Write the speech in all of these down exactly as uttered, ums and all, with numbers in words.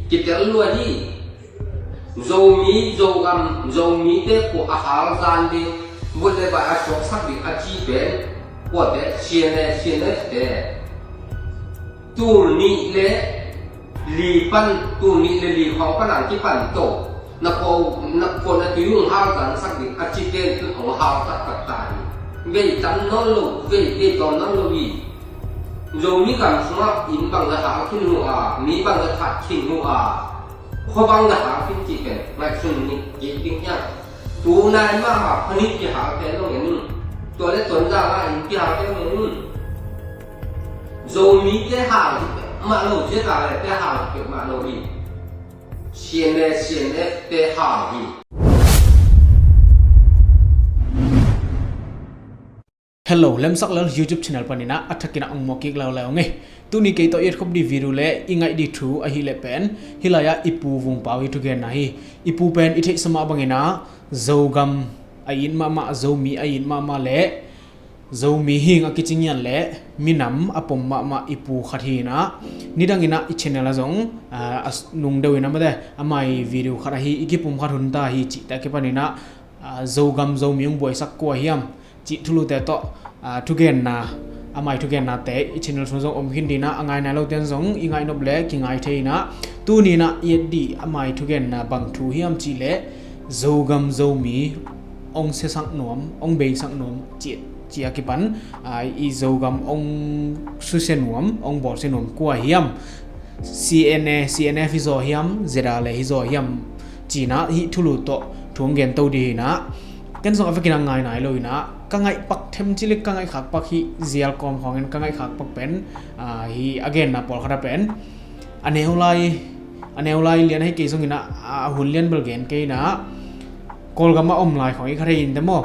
Kitel lua hi. Zomi, Zogam, Zomite kua a hal zan ding, vut le vai a suaksak ding a ci pen kuate, CNA, CNF te. Tul nih le li pan, tul nih le li khawng pan ang kipan to. Na kua, na kua na tui hung hal zansak ding a ci pen tu hong hal taktak ta hi. Vei tam nawn lo, vei, vei tawm nawn lo hi. Zomi gam sungah inn bang za hal khin uh a, mi bang za that khin uh a, khua bang za hal khin cih pen ngaihsun ni kik ding hiam? Tunai mah a khuanit kihal pen zong en un. Tua le Tonzang ah inn kihal pen zong en un. Zomite hal hi peuhmah lo, ZRA te hal hi peuhmah lo hi. CNA, CNF te hal hi. Hello, Lemsak Lal YouTube channel panin ah a thakin ah ong muak kik leuleu ing ei. Tuni kei tawh i et khop ding video le i ngaih ding thu ahih leh pen, hih lai-ah i pu Vung Pau i thugenna hi. I pu pen i theihsa mah bangin ah Zogam a it mahmah, Zomi a it mahmah le Zomi hing a kici ngiat le minam a pom mahmah i pu khat hi in ah, nidangin ah i channel ah zong, ah, a s-, nung deuh in ah mate, ama i video khat ahi, i kipumkhat hun ta hi cihte a kipanin ah, ah, Zogam Zomi hong buaisak kua hiam cih thulute tawh, ah, thugenna, ama i thugennate i channel sung zong om khin ding in ah, a ngai nai lote in zong i ngaih nop le kingai thei in ah, tuni in ah i et ding ama i thugenna bang thu hiam cih leh, Zogam Zomi ong siasak nuam, ong beisak nuam cih, cih a kipan, ah, i Zogam ong susia nuam, ong bawlsia nuam kua hiam? CNA, CNF hi zaw hiam, ZRA hi zaw hiam, ci in ah hih thulu tawh thu hong gen to ding hi in ah, ken zong a vekin ah ngai nai lo in ah, ka ngaih pak them cih leh ka ngaih khak pak hi, zial kawm khawngin ka ngaih khak pak pen, ah, hih a genna pawlkhat ah pen a neu lai, a neu lai lian ahi kei zongin ah, a hun lian bel gen kei in ah, Kawlgam a om lai khawng i kha thei in te maw,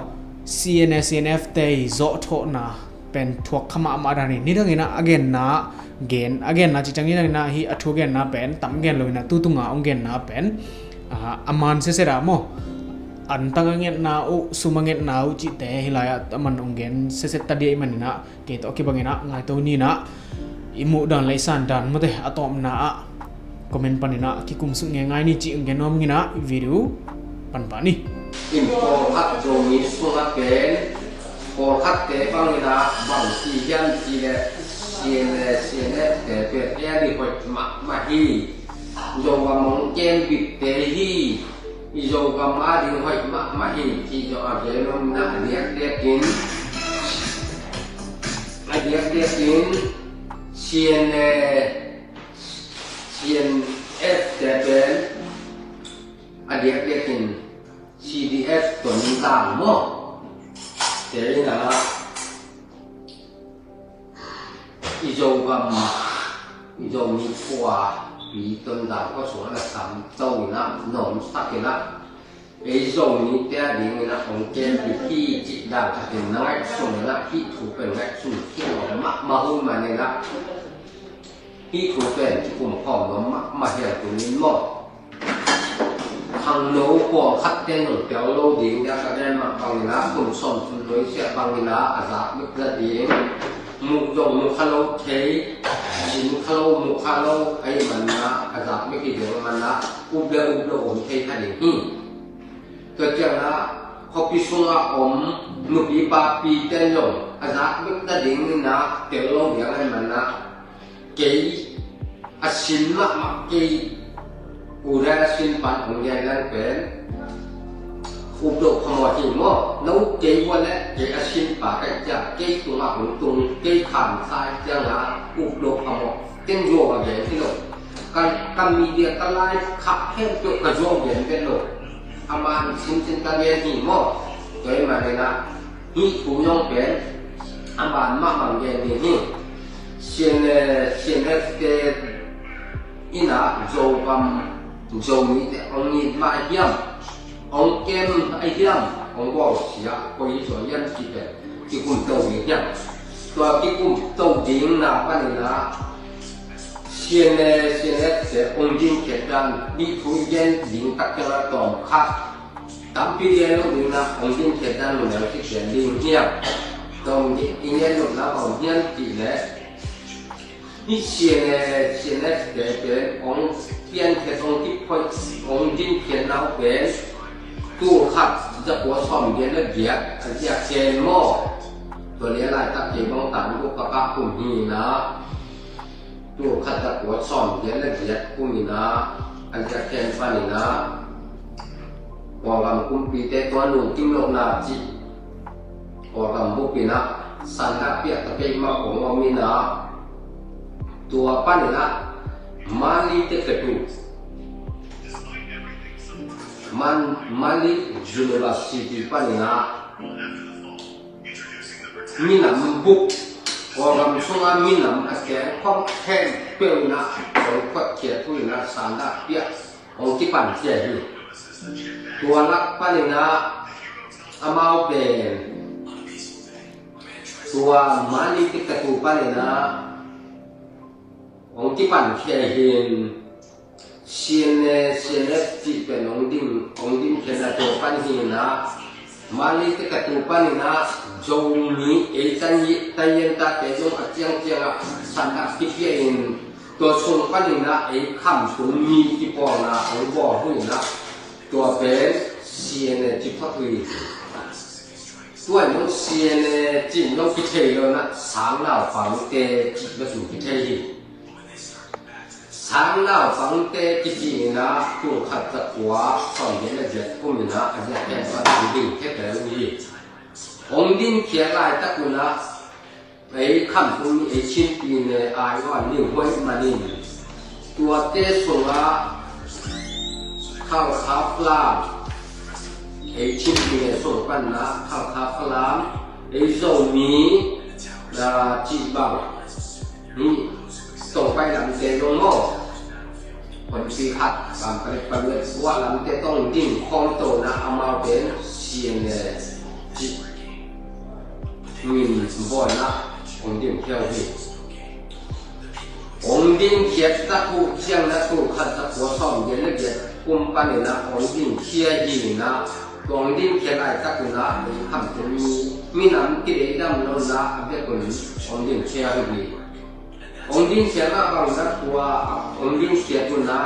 CNA, CNF te i zawhthawhna pen thuak kha mahmah dan hi. Nidangin ah a genna, gen, a genna cih ciang nidangin ah hih a thu genna pen tam gen lo in ah, tu tunga hong genna pen, ah, a man sese dah maw, antang a ngetna uh, sum a ngetna uh cihte hih lai-ah a man hong gen sese ta ding ahih manin ah, kei tawh kibangin ah ngaito ni in ah, i muh dan le i san dan mate, a tawpna ah comment panin ah kikum suk ngeingai ni cih hong gen nuam ing in ah, i video pan pah ni. In pawlkhat Zomi sungah pen, pawlkhatte bangin ah bang ci hiam cih leh, CNA, CNF te pen ei a ding hoih mahmah hi. Zogam hong kem bikte hi. I Zogam a ding hoih mahmah hi cih zong a gen nuam in ah, a diakdiakin, a diakdiakin CNA, CNF te pen, a diakdiakin CDF Tonzang maw, te in ah, i Zogam, i Zomi khuapi Tonzang khua sungah na sam to in ah, na om sak in ah, ei Zomite a dingin ah hong kem bik hi cih dan khatin na ngaihsun in ah, hih thu pen ngaihsun khin nuam mahmah uh ahih manin ah, hih thu pen kikum khawm nuam mahmah hi a, tuni in maw. Khangno pawlkhatte nong tel lo ding, dia ka gen mah bangin ah, kum sawm kum neu siah bangin ah a zak bek nading, mu zong mu kha lo thei, sin kha lo, mu kha lo ahih manin ah, a zak bek hi ding ahih manin ah, up le up lo om thei kha ding hi. Tua ciangin ah khuapi sungah om nupi papite zong a zak bek nadingin ah tel lo ding ahih manin ah, kei a sin mahmah, kei U Dai a sin pan hong gen leng pen up loh phamawh hi maw. Na up kei uh leh kei a sin pa ka hih ciang, kei tungah hong tung, kei khamsa ahih ciangin up loh phamawh. Ken zuau a gen hi lo. Ka, ka media, ka live khak khempeuh ka zuau gen vet lo. A man cincin ka gen hi maw. Tua ahih manin ah, hih thu zong pen a man mahmah gen ding hi. CNA, CNF te in ah Zogam, Zomite hong it mah hiam, hong kem a hiam, hong bawlsia koi zaw hiam cih pen kikum to ding hiam? Tua kikum to dingna panin ah, CNA, CNF te hong dingkhiat dan, hih thu i gen ding tak ciang a tawm khat, tampi gen lo ding in ah, hong dingkhiat dan lungneu kician ding hiam? Tawm i gen nopna bang hiam cih leh, hih CNA, CNF te pen hong piankhiat hong kiphoih, hong dinkhiatna uh pen tul khat za kua sawm giat le giat a ziak ken maw? Tua leh laitak kei bang tan guk ka kah kum hi na, tul khat za kua sawm giat le giat kum hi na, a ziak ken pan hi na, Kawlgam kumpite tua nungkim lohna cih Kawlgam bup hi na, sanda piak ta pei mah kong om hi na, tua pan hi na, Mali te ketu, Man, Mali University pan hi na, minam bup, Kawlgam sunga minam a keng khawm khempeuh in a, hong khuatkhiat uh in a, sanda piak hong kipankhia hi. Tua lak panin a, amau pen tua Mali te ketu panin a hong kipankhia hi. CNA, CNF cih pen hong ding, hong ding khen a, tua pan hi na, Mali te ketu panin a, Zomi, ei tan yi, tan yen ta te zong a ciangciang a, sanda kipia in, tua sung panin a, ei Khamtung mi kipawlna hong bawl uh hi na, tua pen CNA ci phot uh hi. Tua in zong CNA ci in zong kithei lo na, Sangnaupangte ci bek in kithei hi. Sangnaupangte kici in a, tul khat za kua sawm giat le giat kum in a, a ziak pen tua ding ding khia kei uh hi. Hong dingkhia laitak un a, ei Khamtung mi, ei Chinpi ne ai wan ning huai manin, tuate sungah Khalkha Falam, ei Chinpi ne sung pan a Khalkha Falam, ei Zomi, a, cih bang, ni, Tongpai lamte zong maw, Honpi khat, Kampalet, Paluet, Guah lamte tawh hong ding khawm to na, amau pen CNA cih min bawl na hong dingkhia uh hi. Hong dingkhia tak uh ciang na, tul khat za kua sawm giat le giat kum panin a hong dingkhia hi na, tua hong dingkhia laitak un a, ei Khamtung mi, minam kideidam lo na a bek un hong dingkhia uh hi. Hong dingkhia na bang na, tua hong dingkhia un a,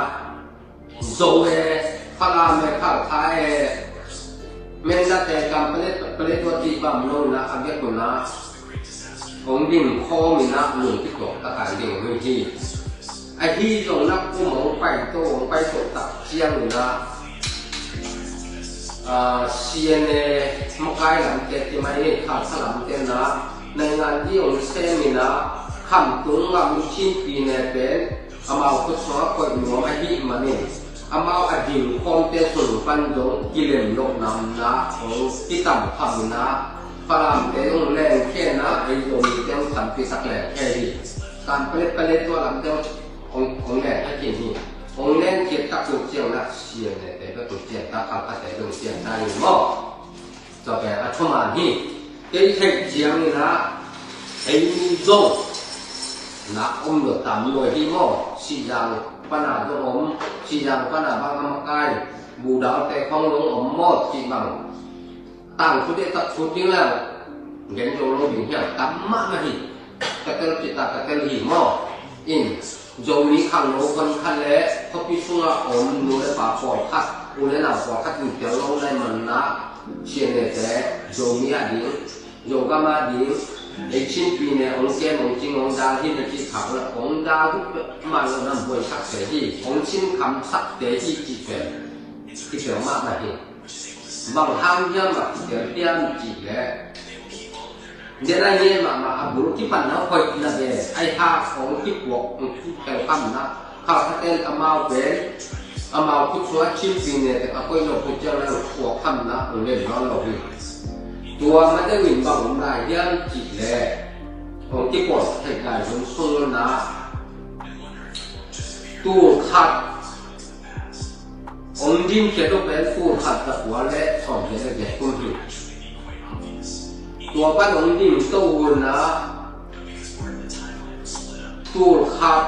Zo e, Falam e, Khalkha e, Mindat e, Kampalet, Paletwa cih bang lo na a bek un a, hong ding khawm in a, lungkituak tak a ding uh hi. Ahi zong na, kum hong pai to, hong pai to tak ciang un a, a, CNA makai lamte, ti mai ni, Khalkha lamte na, naingan di hong sem in a, Khamtung gam Chinpi ne pen amau khut sungah koih nuam ahih manin, amau a ding khawmte sung pan zong kilem loh namna hong kitam kham in a, Falamte hong lengkhia in a, ei Zomite hong tampi tak lengkhia hi. Kampalet, Paletwa lamte hong, hong lengkhia khin hi. Hong lengkhia tak uh ciang na, CNA te bek uh ciang ta, Khalkhate bek uh ciang ta hi maw? Tua pen a thuman hi. Kei theih ciangin a, ei mi zong na om lo tam lo hi maw? Sihzang pan a zong om, Sihzang pan a bang a makai, Budaute khong zong om maw cih bang. Tangthu deh tak thu ding la, gen zo lo ding hiam, tam mahmah hi. Ka tel cih ta ka tel hi maw? In, Zomi khangno van khat le khuapi sungah om nu le pa pawlkhat, u le nau pawlkhat in tel lo nai man na, CNA te Zomi a ding, Zogam a ding, ei Chinpi ne hong kem hong cing hong dal hi na cih khak la, hong dal uh mah lo na buaisak te hi, hong sin khamsak te hi cih pen kitel mahmah hi. Bang hang hiam a kitel hiam cih leh, Dena ngen mahmah a bul kipanna hoihna ve, ai ha hong kipuak, hong kiphel khamna, Khalkhaten amau pen, amau khut sungah Chinpi ne te a koih lo khut ciang na hong puak khamna, hong lem nawn lo hi. Tua ma deuh in bang om lai hiam cih leh, hong kipawl theih lai hun sung na, tul khat hong dingkhia to pen tul khat za kua le sawm giat le giat kum hi. Tua pan hong ding to hun a, tul khat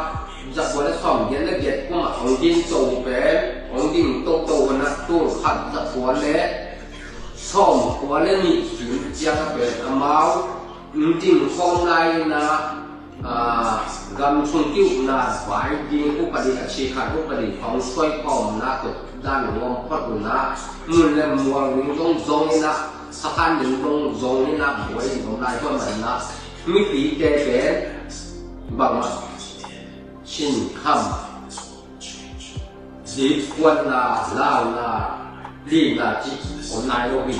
za kua le sawm giat le giat kum ah hong ding to pen, hong ding to to hun a, tul khat za kua le sawm kua le nih kim ciang a pen amau hong ding khawm lai in a, Aa, gam sung ki-ukna vai ding upadi, a ci khat upadi hong suai khawmna tuk dan ngom phot unah, mun le mual ning zong zong inah, sakhan ning zong zong inah, buai in zong lai khawm inah, mipite pen bangmah sin kham dikkuanna, launa, lina cih om nai lo hi.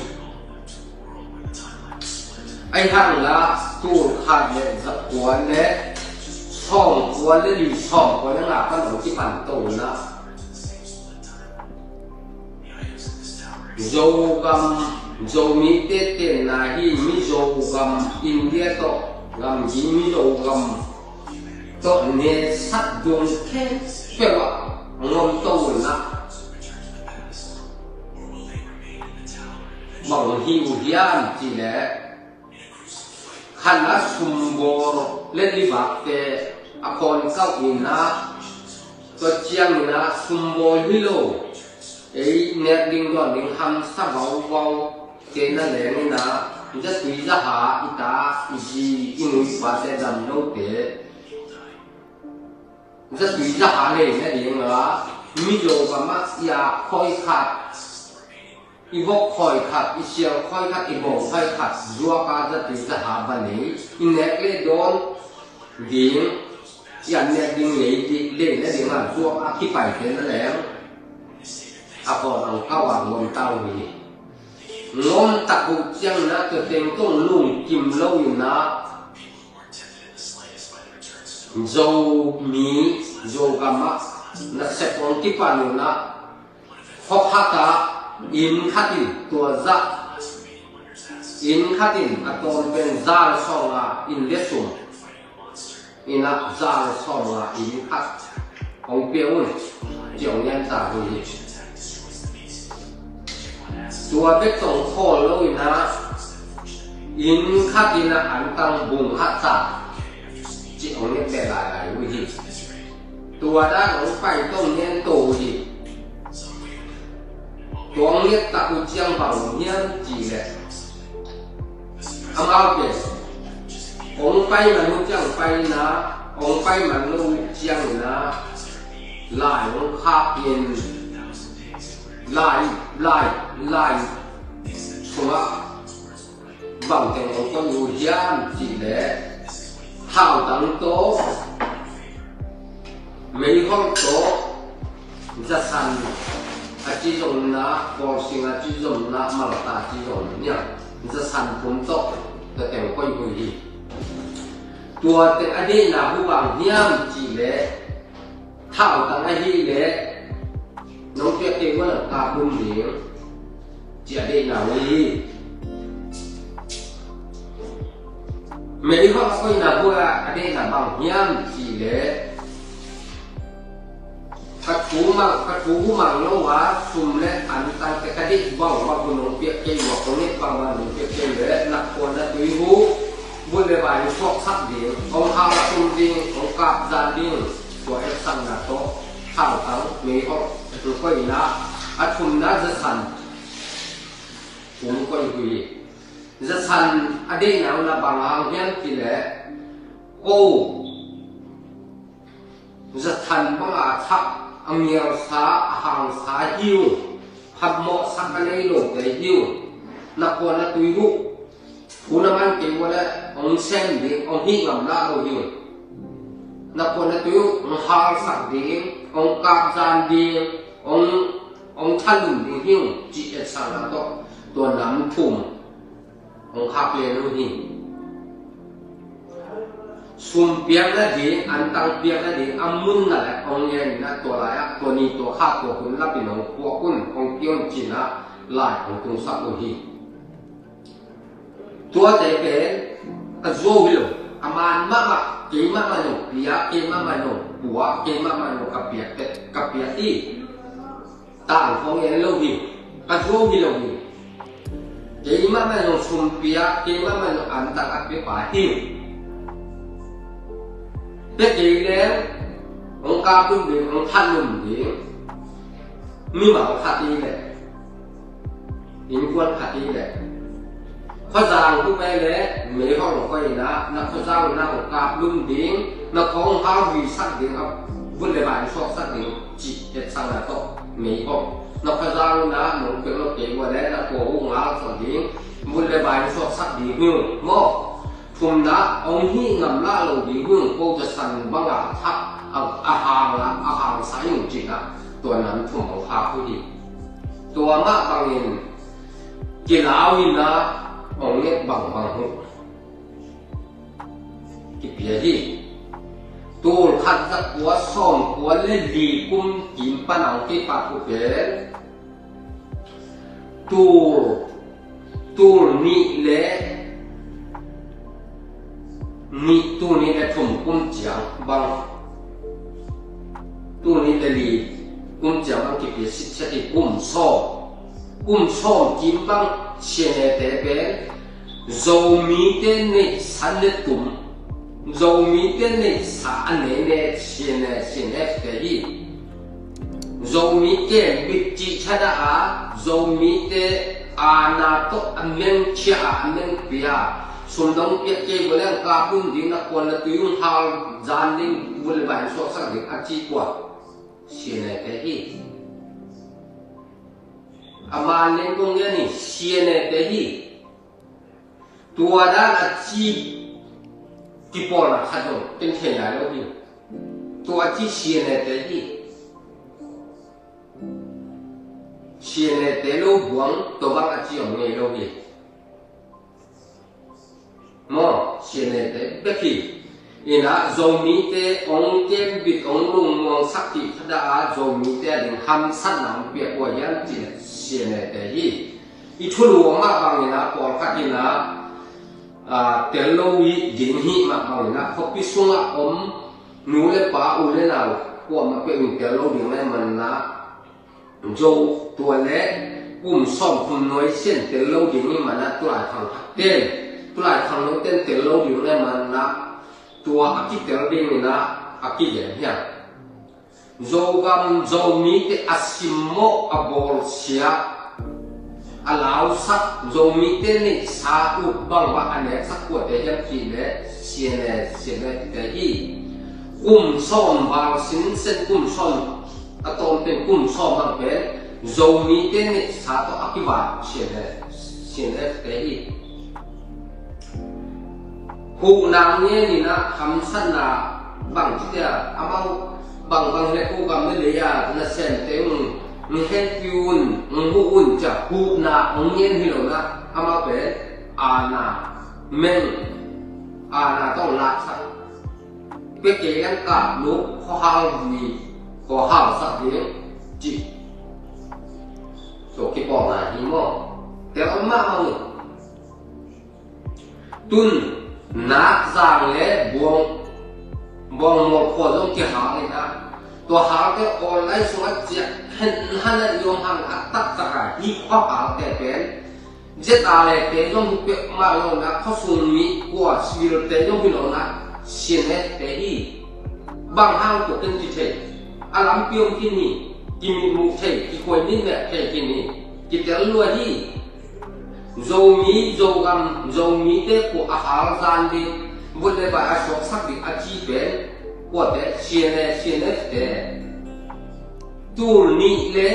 Ahi hang la, tul khat le zakua le sawmkua le li, sawmkua le nga pan hong kipan to na. Zogam, Zomite tenna hi, Mizogam, India tawh gamgi Mizogam tawh nesat dung khempeuh ah ngom to unah. Bang hi uh hiam cih leh, khatna sumbawl le libakte a khawn kauh inah, tua ciang inah sumbawl hi lo, ei nek ding dawn ding hamsa vauvau te na leng inah, zatui zaha i ta, i zi, i nu i pate dam lote zatui zaha lei na ding a, Mizo gam ah i ak khawi khat, i vok khawi khat, i sial khawi khat, i bawng khawi khat zuak a, zatui zaha va lei, i nek le dawn ding, i an nek ding lei di, lei na ding a zuak a kipaite na leng, a khawn ang kau a ngom ta uh hi. Ngom tak uh ciang inah tua teng tawh lungkim lo inah, Zomi, Zogam ah nasep hong kipan unah, khua khat ah inn khat in tua zah, inn khat in a tawm pen za le sawmnga, inn le sum inah za le sawmnga inn khat hong pia un, ci hong ngen ta uh hi. Tua bek tawh khawl lo inah, inn khat inah antang bung khat ta, ci hong ngen beh lailai uh hi. Tua dan hong pai tawh ngen to uh hi. Tua hong nget tak uh ciang bang hiam cih leh, amau pen hong pai man uh ciang pai inah, hong pai man lo uh ciang inah, lai hong khak in, lai, lai, lai sungah bang teng hong koih uh hiam cih leh, thautang tawh, meihol tawh, zasan a ci zongin ah, kawlsing a ci zongin ah, malta a ci zongin ah, zasan pum tawh tua teng koih uh hi. Tua teng a deihna uh bang hiam cih leh, thautang ahih leh nong piak kei uh a, nong kap lum ding, ci a deihna uh hi. Meihol a koihna uh a deihna bang hiam cih leh, ka thu mang, ka thu uh mang lo a, sum le antang te ka deih bangbang uh nong piak kei uh a, kong nget bangbang nong piak kei uh leh, na khuan na tui uh, bun le vai nong suaksak ding, hong hau tum ding, hong kap zan ding, tua etsakna tawh thautang, meihol, a thu koihna, a thumna zasan pum koih uh hi. Zasan a deihna uh na bang hang hiam cih leh, ko zasan bang a thak, a ngialsa, a hangsa hi ung, phatmawhsak a nei lote hi ung, na khuan na tui uh, thu na man kei uh leh hong sem ding, hong hih ngam lah lo hi ung. Na khuan na tui uh hong halsak ding, hong kap zan ding, hong, hong thalum ding hi ung, cih etsakna tawh tua nam thum hong khak len uh hi. Sum piak nading, antang piak nading a mun na leh hong ngen in ah, tua lai-ah tua ni, tua kha, tua hun lapin hong puak un, hong pia un ci-in ah lai hong tungsak uh hi. Tuate pen ka zuau hi lo, a man mahmah, kei mahmah in hong pia, kei mahmah in hong pua, kei mahmah in hong ka piak, ka piak hi. Tangkhawng en lo hi, ka zuau hi lo hi. Kei mahmah in hong sum pia, kei mahmah in hong antang a pia pa hi. Pia kei leh hong kap lum ding, hong that lum ding, mimal khat hi leh, innkuan khat hi leh, Khuazang bup e le meihol hong koih in ah, na khuazang na hong kaplum ding, na khua hong hauvisak ding, a vut le vai hong suaksak ding cih etsakna tawh meihol. Na khuazang na nong piak lo kei ua le na khua hong hausak ding, vut le vai hong suaksak ding hi ung maw. Thumna, hong hih ngam lah lo ding hi ung, ko zasan banga thak a, a hang a, a hangsa hi ung cih na, tua nam thum hong khak uh hi. Tua mah bangin kilau in ah hong nget bangbang uh kipia hi. Tul khat za kua sawm kua le li kum kim pan a hong kipat uh pen tul, tul nih le nih, tul nih le thum kum ciang bang, tul nih le li kum ciang bang kipia sitset hi. Kum sawm, kum sawm kim bang sianete pen Zomite neihsa ne tum, Zomite neihsa a nei ne siane, sianete hi. Zomi kembit cih thadah a, Zomite aana tawh a mengkhia a, a mengpia, sum dong piak kei ua leng kaplum ding, na kuan na tui hong hal zan ding, vut le vai hong suaksak ding a ci kua? Sianete hi. A man leng kong gen hi, sianete hi. Tua dan a ci kipawlna khat zong ken thei nai lo hi. Tua a ci sianete hi. Sianete lo buang tua bang a ci om ngei lo hi. Maw, sianete bek hi. Inah Zomite hong kembit, hong lungmuangsak cih thadah a, Zomite a ding hamsatna hong piak kua hiam cih leh sianete hi. I thulu mah bangin ah pawlkhat in ah, aa, tel lo hi ding hi mah bangin ah khuapi sungah om nu le pa, u le nau kuamah peuh in tel lo ding lai manah, Zo tua le kum sawm kum nuai sian tel lo ding hi manah, tulai khang khat ten, tulai khang nuai ten tel lo ding lai manah, tua a kitel dingin ah a kigen hiam? Zogam Zomite a simmawh, a bawlsia, a lausak, Zomite neihsa uh bangbang a neksak kuate hiam cih leh siane, sianete hi. Kum sawm val sinsen, kum sawm a tawm pen, kum sawm bang pen Zomite neihsa tawh a kival siane, sianete hi. Huhna ngen in ah hamsatna bang ci tia, amau bangbang hi le ko gam le lei a nasemte un, hehpih un, huh un ci a huhna hong ngen hi lo in ah, amau pen aana meng, aana tawh laksak, pia kei leng kap lo, khuahal vi, khuahal sak ding cih tua kipawlna hi maw. Tel om mahmah uh. Tun nakzang le buang, buang mual khua zong kihal in ah, tua halte online sungah ciah hen han a i om hang a, taktak a hih khua halte pen Z R A te zong hi peuhmah lo in ah, khuasung mi kua civil te zong hi lo in ah, C N F te hi. Bang hang tua ken ci thei? A lampi om khin hi. Kimitmuh thei, kikhuai mitmeh thei khin hi. Kitel lua hi. Zomi, Zogam, Zomite kua a hal zan ding, vut le vai a suaksak ding a ci pen kuate? C N A, C N F te. Tul nih le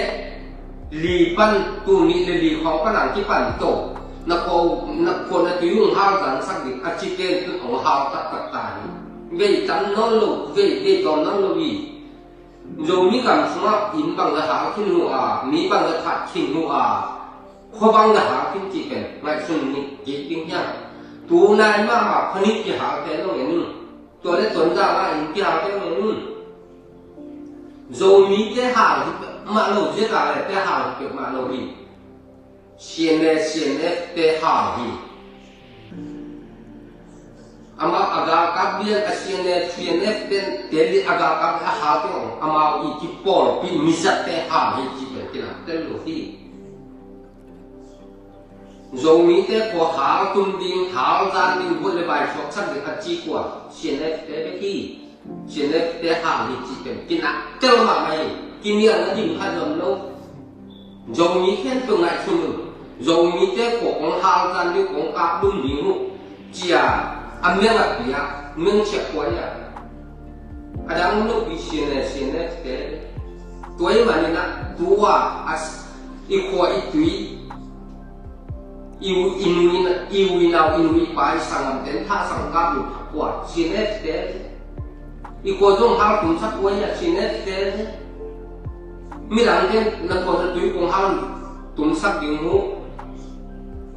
li pan, tul nih le li khawng pan a kipan to, na khua, na khua na tui hong hal zansak ding a ci pen tun hong hal taktak ta hi. Vei tam nawn lo, vei, vei tawm nawn lo hi. Zomi gam sungah inn bang le hal khin uh a, mi bang le that khin uh a, khua bang le hal khin cih pen ngaihsun ni kik ding hiam? Tunai mahmah khua nih kihal te zong en un. Tua le Tonzang ah inn kihal te zong en un. Zomite hal hi peuhmah lo, Z R A te hal hi peuhmah lo hi. C N A, C N F te hal hi. Amau a galkap lian a C N A, C N F ten te li a galkap a hal te hong, amau i kipawlpih mizatte hal hi cih pen kinaktel lo hi. Zomite kua hal tum ding, hal zan ding, vut le vai suaksak ding a ci kua? C N F te bek hi. C N F te hal hi cih pen kinaktel mahmah hi. Kinial na ding khat zong om lo. Zomi khempeuh ngaihsun un. Zomite khua kong hal zan ding, kong kap lum ding uh, ci-a a meng a pia, meng ciah kuai a. A dang lo pi C N A, C N F te. Tua ahih manin ah, tua a s-, i khua i tui, i u, i nu i na, i u i nau, i nu i pa, i sanggamte in thasang kap uh, thak uh a, C N F te. I khua zong hal tumsak uh a, C N F te. Midangte in na khua na tui kong hal tumsak ding uh,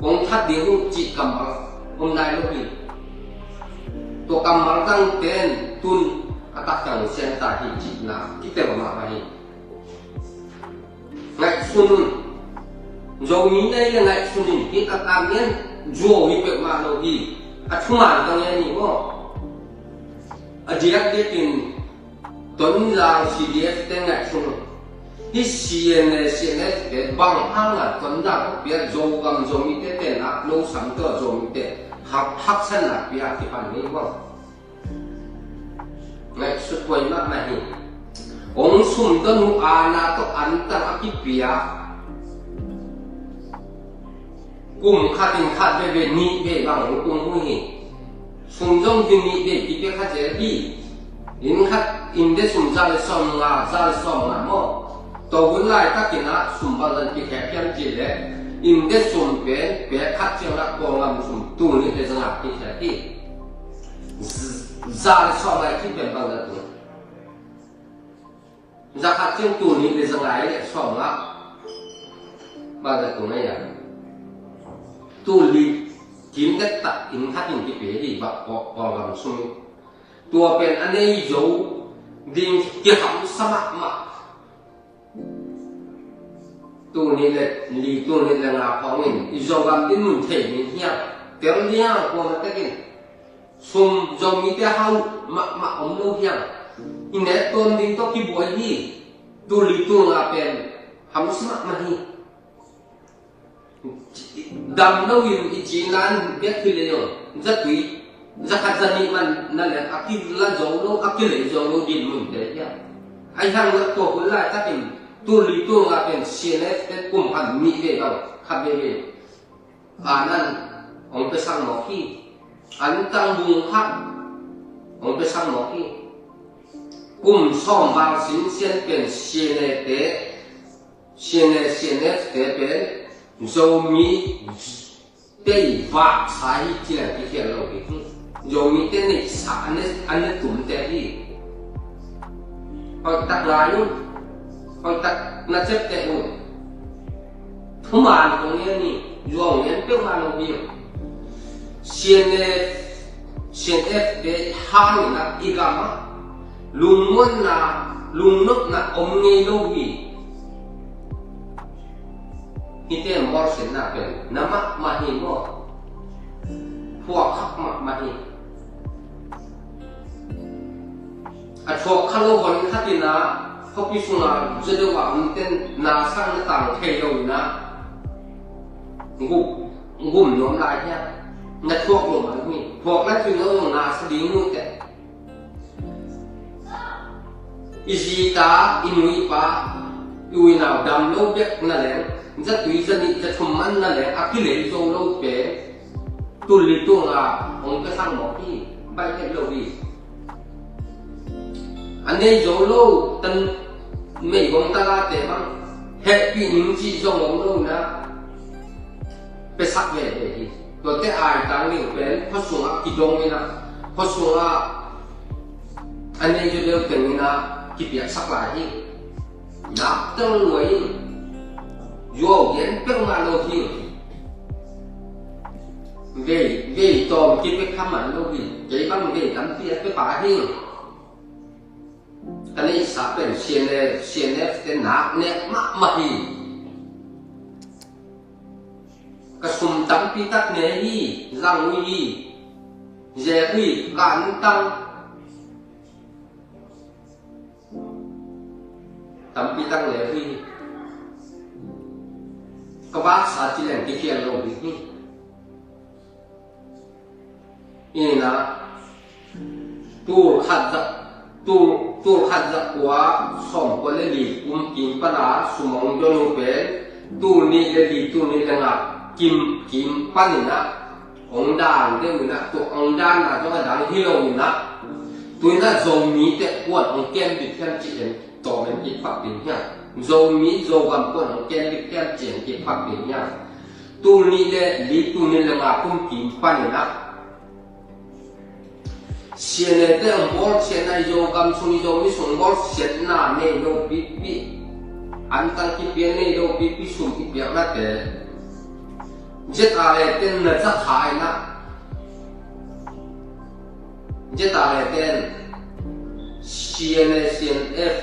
kong that ding uh cih kammal om nai lo hi. Tua kammal tangte in tun a taktak siam ta hi cihna kitel mahmah hi. Ngaihsun un. Zomi na hi leh ngaihsun in, hih taktak ngen zuau hi peuhmah lo hi. A thuman ka ngen hi maw. A diakdiakin Tonzang C D F te ngaihsun un. Hih C N A, C N F te bang hangin Tonzang khua pia, Zogam Zomite tenna lo sam tawh Zomite hak, haksatna pia kipan ngei bang. Ngaihsut huai mahmah hi. Hong sumdon uh, aana tawh antang a kipia. Kum khatin khat veve nih vei bang hong tung uh hi. Sum zong hi nih vei kipia kha zel hi. Inn khat, inn de sum za le sawmnga, za le sawmnga maw. Tua hun laitakin ah sum bangzah kikhek hiam cih leh, inn de sum pen, pek khat ciang ah Kawlgam sum tul nih le za nga kikhek hi. Z-, za le sawmnga i cih pen bangzah tung. Za khat ciang tul nih le za nga le sawmnga. Bangzah tung ei a. Tul nih kim dektak inn khat in kipia hi, bang Kawl, Kawlgam sum. Tua pen a nei zo ding kihamsa mahmah. Tul nih le li, tul nih le nga khawng in i Zogam dinmun thei ding hiam? Tel ding a, kuamah takin. Sum Zomite hau mahmah om lo hiam? I nek tawn ding tawh kibuai hi. Tul li tul nga pen hamsa mahmah hi. Dam lo in i cina in bek hi leh zong, zatui, za khat za nih man na leh a kila zo lo, a kilei zo lo dinmun te hiam? Ahi hang na tua hun laitakin tul li tul nga pen C N F te kum khat nih vei bang, khat veve. Aana in hong pia sak mawk hi. Antang bung khat hong pia sak mawk hi. Kum sawm bang sinsian pen C N A te, C N A, C N F te pen Zomi te i vaksa hi ci leng kikhial lo hi. Zomite neihsa a ne, a ne tumte hi. Hoihtak ngai un. Hoihtak na ciapteh un. Thuman kong ngen hi. Zuau ngen peuhmah lo hi. C N F, C N F te hangin ah i gam ah lungmuanna, lungnopna om ngei lo hi. Hihte bawlsiatna pen na mahmah hi maw? Phuak khak mahmah hi. A thuak kha lo hon khat in ah, khuapi sungah zaw deuh a omte in na sang na tang thei lo in ah, gum, gum nuam lai hiam? Na thuak lo mah hi. Thuak na thuak lo zong na sa ding uh teh. I zi ta, i nu i pa, i u i nau dam lo bek na leng, zatui zanih zathum man na leng, a kilei zo lo pen tul li tul nga hong pia sak mawk hi, baih het lo hi. A nei zo lo, tan meigong talate bang hehpih ning cih zong om lo na. Piasak veve hi. Tuate aitang ding pen khua sungah kidong in ah, khua sungah a nei zaw deuh teng in ah kipiaksak lai hi. Nak teng luai in. Zuau gen peuhmah lo hi. Vei, vei tawm kipia kha man lo hi. Kei bang vei tampi a pia pah hi. Ka neihsa pen C N F, C N F te nak nek mahmah hi. Ka sum tampi tak ne hi, zang uh hi, zek uh hi, ka antang tampi tak ne uh hi. Ka vaksa ci leng kikhial lo ding hi. Ina, tul khat za, tul, tul khat za kua sawmkua le li kum kim pana sum hong don uh pen Tul nih le li, tul nih le nga kim, kim panin ah hong dan deuh in ah, tua hong danna zong a dang hi lo in ah, tu in ah Zomite kuan hong kem bit hiam cih en tawm en kiphat ding hiam? Zomi Zogam kuan hong kem bit hiam cih en kiphat ding hiam? Tul nih le li, tul nih le nga kum kim panin ah C N A te hong bawlsiatna, i Zogam sung, i Zomi sung bawlsiatna nei lo pipi, antang kipia nei lo pipi sum i piaknate Z R A te na za kha in ah, Z R A te C N A, C N F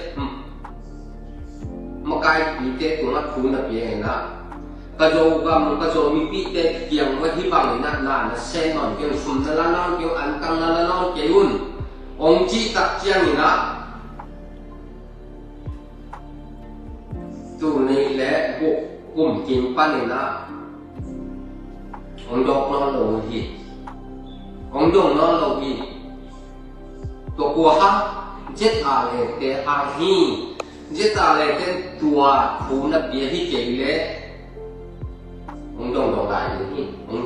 makaipite tungah thu na pia in ah, ka Zogam, ka Zomipite kiang mah hih bangin ah na na seh nawn kei un, sum na la nawn kei un, antang na la nawn kei un, hong cih tak ciangin ah, tul nih le guk kum kim panin ah hong dawk nawn lo hi. Hong dawk nawn lo hi. Tua kua hang? Z R A te hang hi. Z R A te tua thu na pia hi kei leh hong dawk nawn lai ding hi. Hong,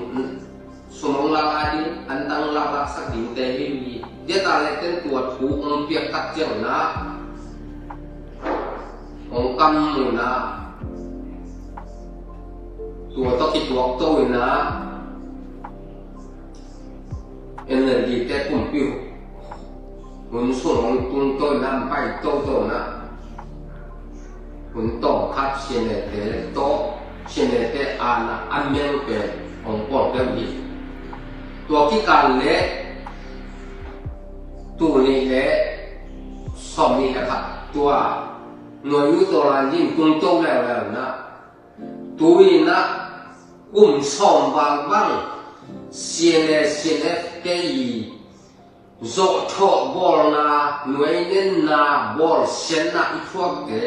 sum hong lak lai ding, antang lak, laksak dingte hi hi. Z R A te tua thu hong piak tak ciangin ah hong kam in ah, tua tawh kituak to in ah, N L D te kumpi hun sung hong tungto in ah, hong pai toto in ah, hun tawm khat C N A te tawh, C N A te aana a meng pen hong pawl deuh hi. Tua kikal le tul nih le sawm nih le khat, tua Nuai U Tawlan in tungto leuleu in ah, tu in ah kum sawm val bang C N A, C N F te i zawhthawh bawlna, nuai nenna, bawlsiatna i thuakte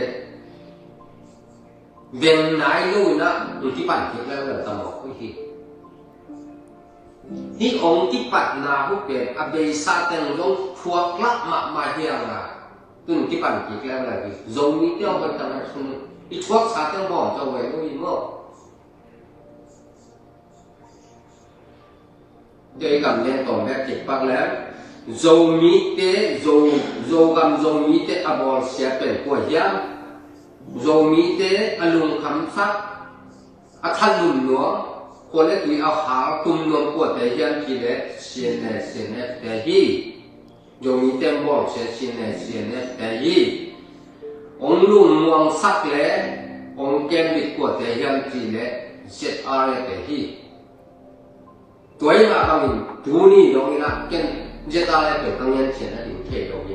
veng nai lo in ah hong kipan kik leuleu ta mawk uh hi. Hih hong kipatna uh pen a beisa teng zong thuak lak mahmah hi hang a, tu in kipan kik leuleu hi. Zomite hong hoih tak nai sung, i thuaksa teng bawm zo ve lo hi maw? Tua i kam lian tawm bek kik pak leng, Zomite, Zo, Zogam Zomite a bawlsia pen kua hiam? Zomite a lungkhamsak, a thalum nuam, khua le tui a hal tum nuam kuate hiam cih leh C N A, C N F te hi. Zomite bawlsia C N A, C N F te hi. Hong lungmuangsak le hong kembit kuate hiam cih leh Z R A te hi. Tua ahih mah bangin tuni dong in ah ken Z R A pen ka ngen cian a ding thei lo hi.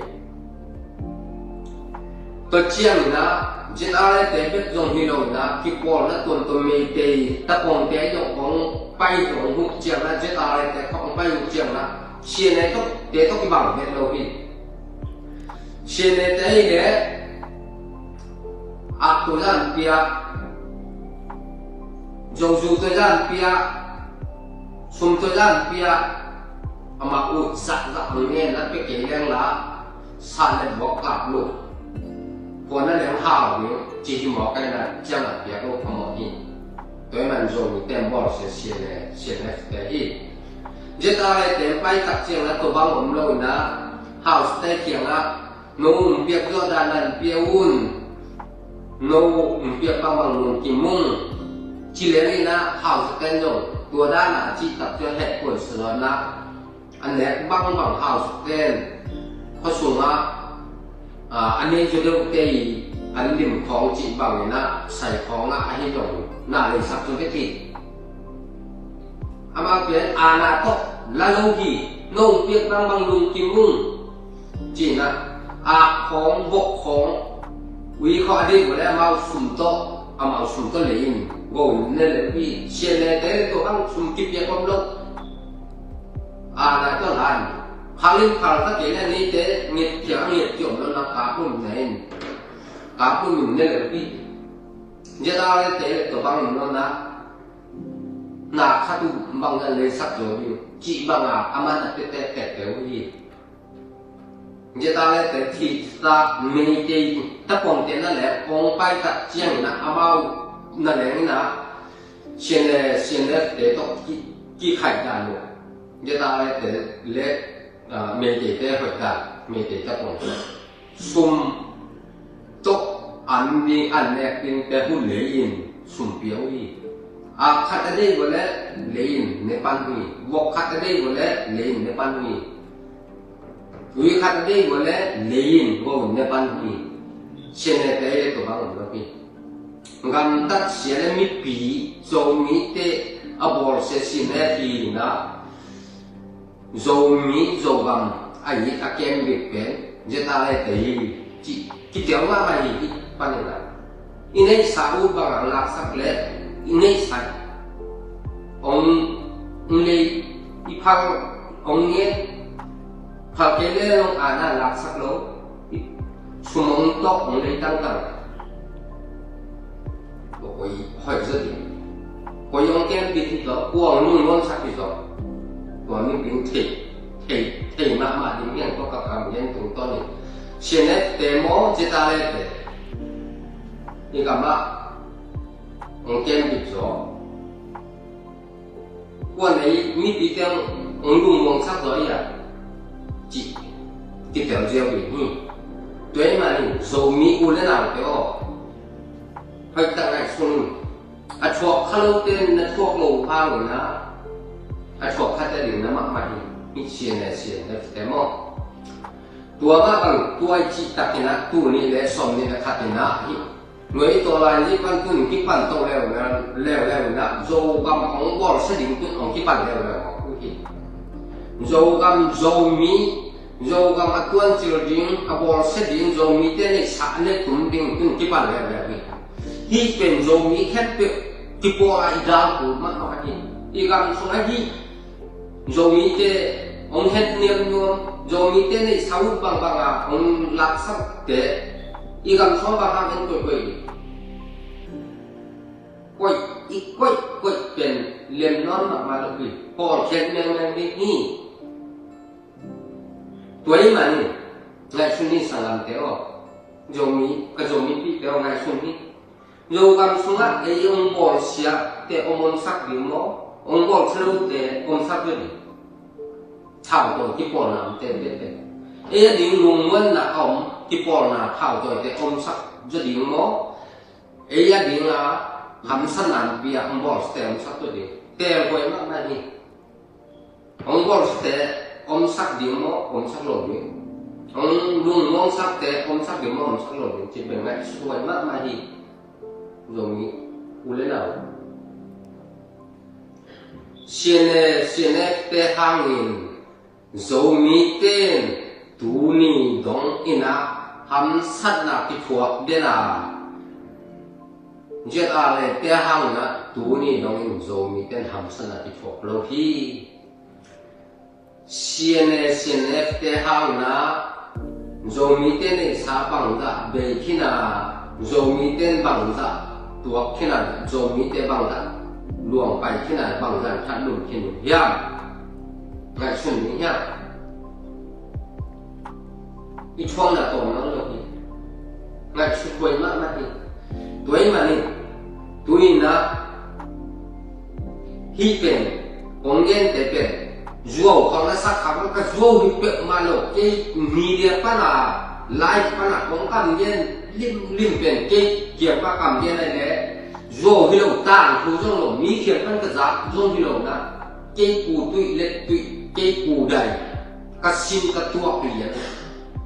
Tua ciangin ah Z R A te bek zong hi lo in ah, kipawlna tuamtuam Meitei tapawngte zong hong pai zong huh ciangin ah Z R A te khawng hong pai huh ciangin ah C N A tawh, te tawh kibang het lo hi. C N A te hi leh ak tua zan pia, zozu tua zan pia, sum tua zan pia, amah ut zahzah ang ngen a pia kei leng la, sa le buak kap lo. Kua na leng hau ding, ci hi mawk a, na ciang a piak lo kha mawk hi. Tua ahih man Zomite bawlsia C N A, C N F te hi. Z R A te pai tak ciang a tua bang om lo in ah, House te kiangah, no hong piak zawh dan a pia un, no hong piak bangbang lungkim ung, ci leng in ah House ten zong tua dan a cih tak ciang het kuan sa lo in ah, a nek bangbang House ten khua sungah, a, a nei zaw deuhte i an lim khawng cih bangin ah sai khawngah ahi zong na leisak zaw dek hi. Amah pen aana tawh la lo hi, no hong piak bangbang lungkim ung, ci in ah, ak khawng, vok khawng, ui khawng a deih uh leh amau sum tawh, amau sum tawh lei in go in ne lel uh hi. C N A te le tua bang sum kipiak om lo. Aana tawh la in. Khang in khang kha kei leh neite nget kiang a nget kiang om lo na, kap um na in. Kap um in ne lel uh hi. Z R A te le tua bang om lo na. Na khat uh bang zan leisak zaw ding, cih bang a, a man a tete tete uh hi. Z R A te thihsa Meitei tapawngte na le hong pai tak ciangin ah amau Na leng in ah, CNA, CNF te tawh ki, kikhaih dan uh, ZRA te le, ah, Meitei te hoih dan, Meitei te pong sum tawh an ding, an nek ding te hun lei in sum pia uh hi. Ap khat a deih uh leh lei in ne pan uh hi. Vok khat a deih uh leh lei in ne pan uh hi. Tui khat a deih uh leh lei in go in ne pan uh hi. CNA te le tua bang om lo hi. Gamtat sia le mipi, Zomite a bawlsia CNF hi in ah, Zomi, Zogam a it a kembit pen ZRA te hi, ci, kitial mahmah hi, hih panin ah. I neihsa ut bangah laksak leh i neihsa hong, hong lei, i phal hong ngen, phal kei leh hong ana laksak lo, i sum hong tawh hong lei tangtang. Tua koi hoih zaw ding. Koi hong kembit hi zaw, kua hong lungnuamsak hi zaw. Tua mipil thei, thei, thei mahmah ding hiang tua ka kam gen tungtawn in. CNF te maw, ZRA te, i gamah hong kembit zaw. Kua nei mipite hong lungmuangsak zaw hi a, cih kitel ziau ding hi. Tua ahih manin Zomi u le naute aw, hoih tak ngaihsun un. A thuak kha lote na thuak loh hangin ah, a thuak khate ding na mahmah hi. Hih CNA, CNF te maw. Tua mah bang tua i cih takin ah, tul nih le sawmnih le khat in ah hih Nuai Tawlai ni pan tun kipan to leuleu, leuleu in ah, Zogam hong bawlsia ding tun hong kipan leuleu uh hi. Zogam, Zomi, Zogam a tuancil ding, a bawlsia ding, Zomite neihsa a netum ding tun kipan leuleu hi. Hih pen Zomi khempeuh kipawl a i dal kul mahmah hi. I gam sung ahi Zomite hong hetniam nuam, Zomite neihsa ut bangbang a hong laksakte, i gam sung bang hang en koikoi ding. Koih, i koih, koih pen lem nawn mahmah lo hi. Pawlkhiat mengmeng ding hi. Tua ahih manin ngaihsun ni sanggamte aw. Zomi, ka Zomipihte aw, ngaihsun ni. Zogam sungah ei hong bawlsiate om omsak ding maw, hong bawlsia lote omsak ding. Thau tawh kipawlna om tete. Ei a ding lungmuanna om, kipawlna thau tawh te omsak zaw ding maw. Ei a ding a hamsatna pia hong bawlsiate omsak zaw ding. Teelhuai mahmah hi. Hong bawlsiate omsak ding maw, omsak lo ding. Hong lungmuangsakte omsak ding maw, omsak lo ding. Cih pen ngaihsuthuai mahmah hi. Zomi u le nau, CNA, CNF te hangin Zomite in tuni dong in ah hamsatna kithuak den a, ZRA te hangin ah tuni dong in Zomite in hamsatna kithuak lo hi. CNA, CNF te hangin ah Zomite neihsa bangzah bei khin a, Zomite in bangzah tuak khin a, Zomite bangzah luang pai khin a, bangzah in that lum khin uh hiam? Ngaihsun ni hiam? I thuakna tawm lo lo hi. Ngaihsuthuai mahmah hi. Tua ahih manin tu-in ah hih pen kong gente pen zuau khawng na sak khak lo, ka zuau hi peuhmah lo. Kei media pan a, live pan a kong kam gen limlim pen kei kiang pan kam gen ahih leh zuau hi lo, tangthu zong lo, mi kiang pan ka zak zong hi lo na, kei ku tuih let tuih, kei ku dai, ka sin ka tuak lian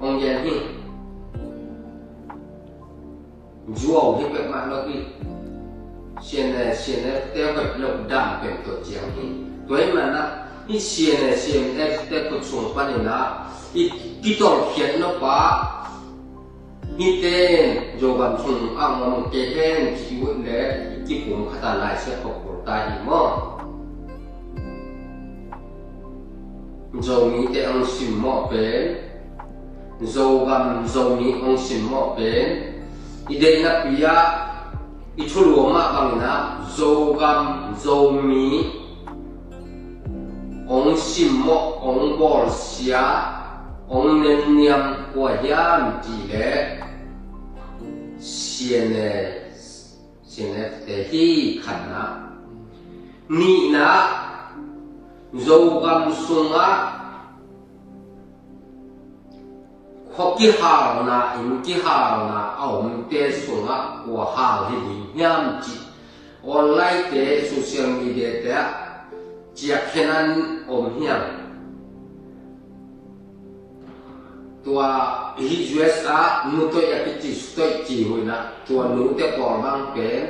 kong gen hi. Zuau hi peuhmah lo hi. CNA, CNF te hoih loh dan pen tua ciang hi. Tua ahih manin ah hih CNA, CNF te khut sung panin ah i kitawlkhiat nop a, hihte in Zogam sung ah om kei hen ci ut leh i kipum khat a Lai Siangtho kul ta hi maw. Zomite hong simmawh pen, Zogam Zomi hong simmawh pen, i deihna pi ah i thulu mah bangin ah Zogam Zomi hong simmawh, hong bawlsia, hong nemniam kua hiam cih leh CNA, CNF te hi khatna. Nihna, Zogam sungah khua kihalna, inn kihalna a omte sungah kua hal hi ding hiam cih online te, social media te ah ciak khen an om hiam? Tua hi U S a Nu Toih a kici, Su Toih ci huina, tua nute pawl bang pen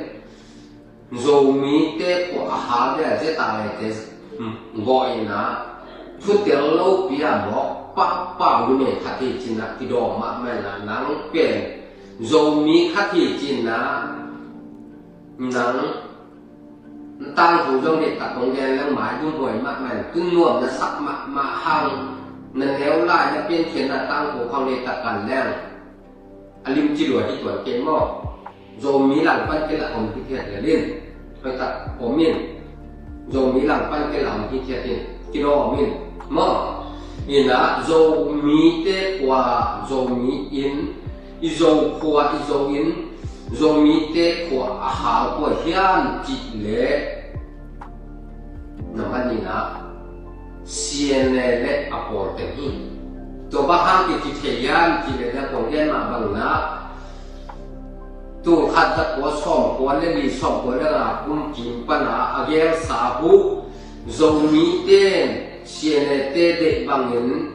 Zomite kua a hal dia zeta lete gawh ina, thutel lopi a mawk pahpah numei khat hi cina kidawm mahmah ina, nang pen Zomi khat hi cina, nang tangthu zong deihtak kong gen leng maigum huai mahmah in, tun nuam na sak mahmah hang, na neu lai na piankhiatna tangthu khang deihtak kan leng a limci lua hi tuan kei maw? Zomi langpan kila om hi thiat lel in, hoihtak om in. Zomi langpan kila om hi thiat in, kila om in maw? Ina Zomite kua, Zomi inn, i Zo khua, i Zo inn, Zomite kua a hal kua hiam cih leh, na manina CNA le a pawl teng hi. Tua bang hang kici thei hiam cih leh, na kong gen mah bangina, tul khat za kua sawm kua le li, sawm kua le nga kum kim pana a gelsa uh Zomite CNA te deih bangin,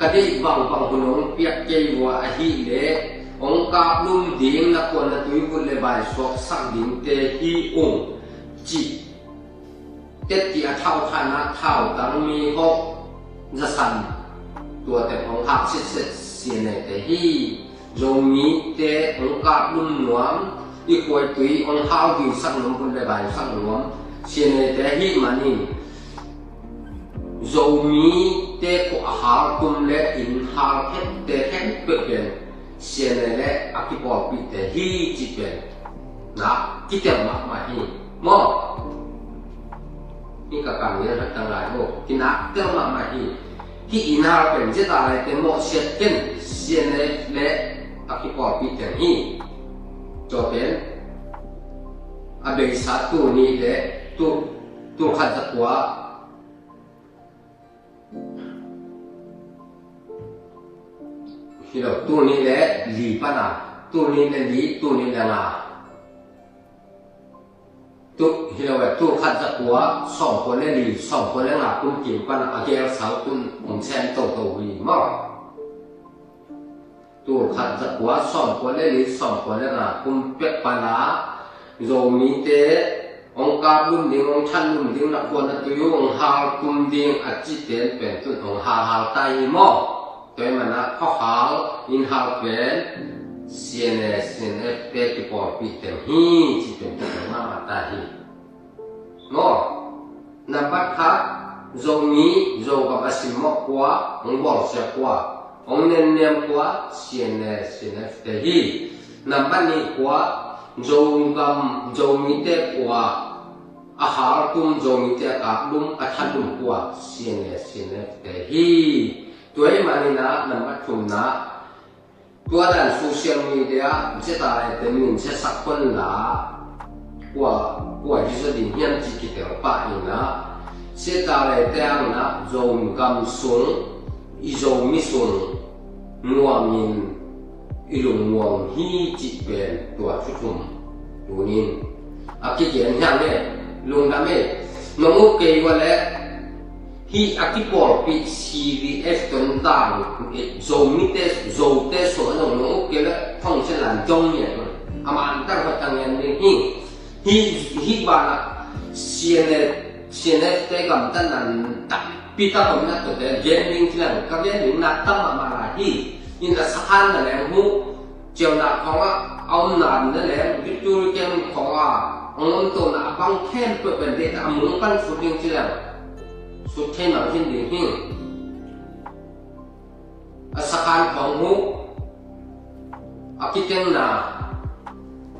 ka deih bangbang hun hong piak kei uh a, ahih leh hong kaplum ding, na khuan na tui vut le vai suaksak dingte hi ung, cih tetti a thauthana thautang mi hawk zasan, tuate hong hak sitset CNA te hi. Zomite hong kaplum nuam, i khuaitui hong hau viusak nuam, vut le vai sak nuam CNA te hi manin, Zomite kua a hal tum le inn hal khempeuhte khempeuh pen CNA le a kipawlpihte hi cih pen na kitel mahmah hi maw? Hi ka kam lian hat tang lai maw? Kinak tel mahmah hi. Hi inn hal pen zeta lai te mawhsiat ken, CNA le a kipawlpihte hi. Tua pen a beisa tul nih le tul, tul khat za kua, hi lo, tul nih le li pana, tul nih le li, tul nih le nga, tu, hi lo, tul khat za kua sawm kua le li, sawm kua le nga kum kim pana a gelsa uh tun om sem toto hi maw? Tul khat za kua sawm kua le li, sawm kua le nga kum pek pana Zomite hong kaplum ding, hong thanlum ding, na khuan na tui uh hong hal tum ding a cite pen tun hong halhal ta hi maw? Tua hi mana khuahal, inn hal pen CNA, CNF te kipawlpih teng hi cih pen tun hong mahmah ta hi. Maw? Nambat khat, Zomi, Zogam a simmawh kua, hong bawlsia kua, hong nennem kua, CNA, CNF te hi. Nambat nih kua, Zogam, Zomite kua a haltum, Zomite a kaplum, a thanlum kua, CNA, CNF te hi. Tua hi manin ah nambat thumna, tua dan social media ah Zeta Laite min siasak hon la, kua, kua hi zaw ding hiam cih kitel pah in ah, Zeta Laite ang in ah Zogam sung, i Zomi sung nuamin i lungmuang hi cih pen tua thu thum tunin a kigen hiam e, lungdam e. Nong uk kei ua leh hih a kipawlpih CDF tawh dang, eh, Zomite, Zote sung a nong, nong uk kei leh thong sia lan zong ngian, a man tang hot tang ngian ding hi. Hih, hih banah CNF, CNF te gamtatna tampi tak om na, tuate gen ding ci leng ka gen ding na tam mahmah lai hi. In a sakhan na leng huh, ciaunak khawngah a omna na leng, victory camp khawngah a om tawhna a bang khempeuh pen deihna a mung pan sut ding ci leng sut thei mang hin ding hi. A sakhan khawng huh, a kitengna,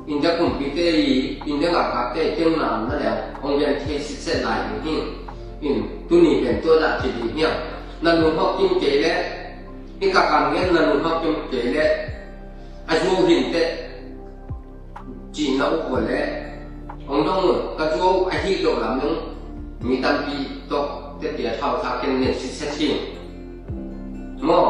India kumpite i, India ngalkapte i tengna na leng hong gen thei sitset lai ding hi. In tuni pen tua dah ci ding hiam? Na lunghawk kim kei leh, hih ka kam ngen na lunghawk kim kei leh, a zuau hinteh Cihna uh le hong dong uh ka zuau ahi lo lam nung mi tampi tawh te pia thau tha ken ne sitset hi. Maw,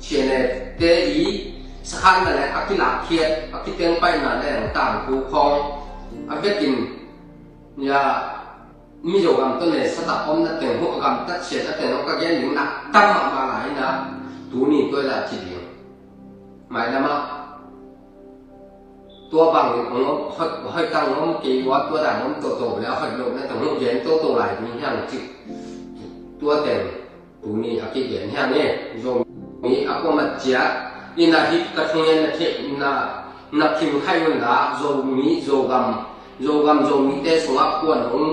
siane te i sakhanna le a kilak khiat a kiteng paina le tangku khawng a vekin ya Mizo gam tawh ne satak omna teng huh a gamtat sian a teng hong ka gen ding nak tam mahmah lai ina tuni tuai la ci ding. Mailamah tua bangin hong om hoih tang om kei ua tua dan om toto le a hoih lohna teng huh gen toto lai ding hiang ci. Tua teng tuni a kigen hiang e. Zomi a kuamat cia ina hih ka thungen na theih na na phim khai un la Zomi Zogam Zogam Zomite sungah kuan hong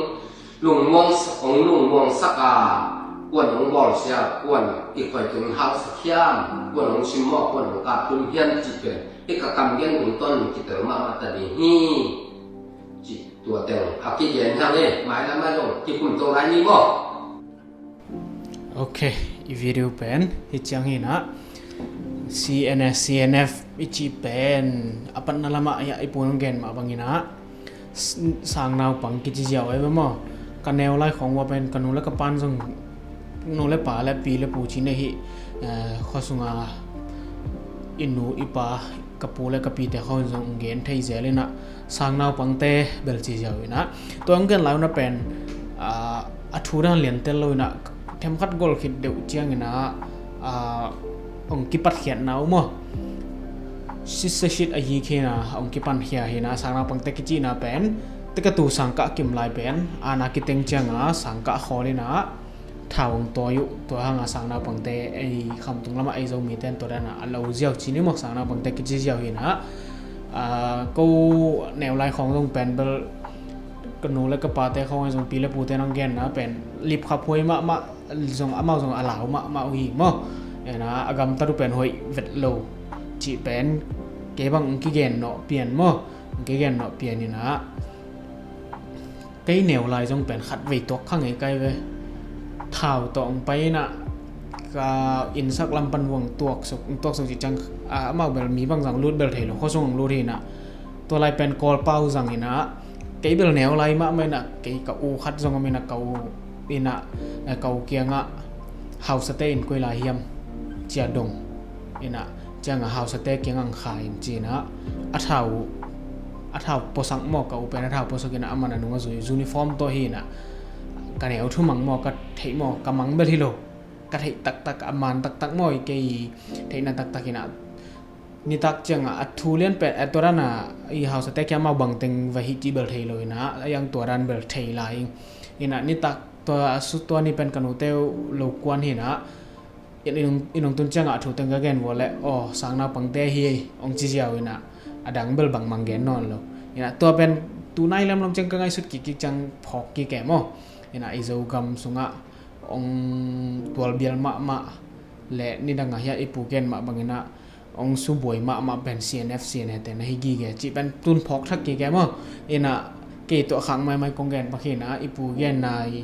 lungmuang hong lungmuang sak a kuan hong bawl sia kuan i khoi tung hau sak hiam kuan hong sim maw kuan hong kap tum hiam cih pen hih ka kam gen hong ton kitel mahmah ta ding hi. Cih tua teng a kigen hiang e. Mailam a zong kikum to lai ni maw? Ok, i video pen hi ciang hinah C N S, C N F i cih pen a patna lamah i pun gen mah banginah sangnaupang kici ziau ai ve maw? Ka neu lai khawng ua pen ka nu le ka pan zong nu le pa le pi le pu ci nei hi. Khua sunga i nu i pa ka pu le ka pite khawng zong gen thei zel inah sangnaupangte bel ci ziau inah tua hong gen lai una pen a thu dan lian tel lo inah themkhat gol khit deuh ciang inah hong kipat khiatna uh maw? Sitse sit a yi khina hong kipan khia hina sangnaupangte kicihna pen teka tu sangkah kim lai pen ana kiteng cianga sangkah khawl inah thau hong tawi uh. Tua hanga sangnaupangte ei khamtung lamah ei Zomite in tua dana a lo ziau ci ni maw? Sangnaupangte kici ziau hinah ko neu lai khawng zong pen bel ka nu le ka pate khawng zong pi le pute nang genna pen lipkhap huai mahmah zong amau zong a lau mahmah uh hi maw? Ena a gamtat uh pen hoih vet lo cih pen kei bang hong kigen nawh pian maw? Hong kigen nawh pian inah kei neu lai zong pen khat vei tuak kha ngei kai ve. Thau tawh hong pai inah ka innsak lam pan vuang tuaksuk tuaksuk cih ciang amau bel mi bang zang lut bel thei lo khuasung hong lut hinah tua lai pen Kawlpau zang inah kei bel neu lai mahmah inah kei ka u khat zong om inah ka u inah ka u kiangah hausate in koi lai hiam cia dong inah ciangah hausate kiangah kha in ci inah a thau a thau puasak maw? Ka u pen a thau puasak inah a man a nung a zui uniform tawh hi inah ka neu thu mang maw? Ka theih maw? Ka mang bel hi lo. Ka theih taktak a man taktak maw? I kei theihna taktak inah nitak ciangah a thu lian pen a tua dana i hausate kiamah bangteng va hih cih bel thei lo inah a yang tua dan bel thei lai inah nitak tua a su tua ni pen ka nute lo kuan hinah i nung tun ciangah a thu teng ka gen vua le aw sangnaupangte hi hong ci ziau inah a dang bel bangmang gen nawn lo. Inah tua pen tunai lemlom ciang ka ngaihsut kikkik ciang phawk kik e maw? Inah i Zogam sungah hong tualbial mahmah le nidangah hiah i pu gen mah banginah hong subuai mahmah pen C N F C N A te na hi gige cih pen tun phawk thak gige maw? Inah kei tuah khak maimai kong gen pakhinah i pu genna i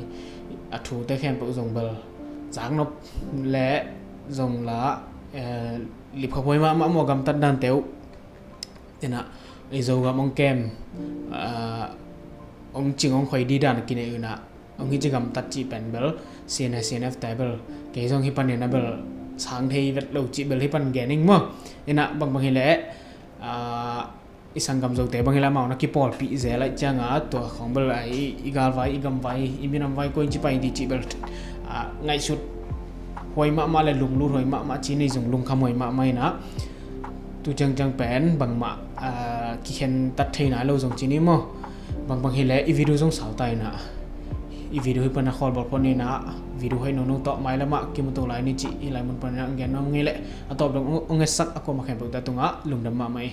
a thute khempeuh zong bel caknop le zong la lipkhapuai mahmah maw gamtat dante uh. Inah i Zogam hong kem hong cing hong khoi di dan a kinei unah hong hi ci gamtat cih pen bel C N A C N F te bel kei zong hi panin a bel sang thei vet lo cih bel hi pan gen ing maw? Inah bangbang hileh i sanggam Zote bang hileh amau na kipawlpih zel aih cianga tua khawng bel i galvai i gamvai i minamvai koi ci pai di cih bel ngaihsut huai mahmah le lunglut huai mahmah ci nei zong lungkham huai mahmah inah tu ciangciang pen bangmah kikhen tat thei nai lo zong ci ni maw? Bangbang hileh i video zong sau ta inah i video hi pana khawl bawlpon inah video hoih nono tawh mailamah kimuto lai ni cih i lai mun pan inah ngen nong ngei leh a tawp dong ong etsak a kuama khempeuh ta tungah lungdam mahmah i.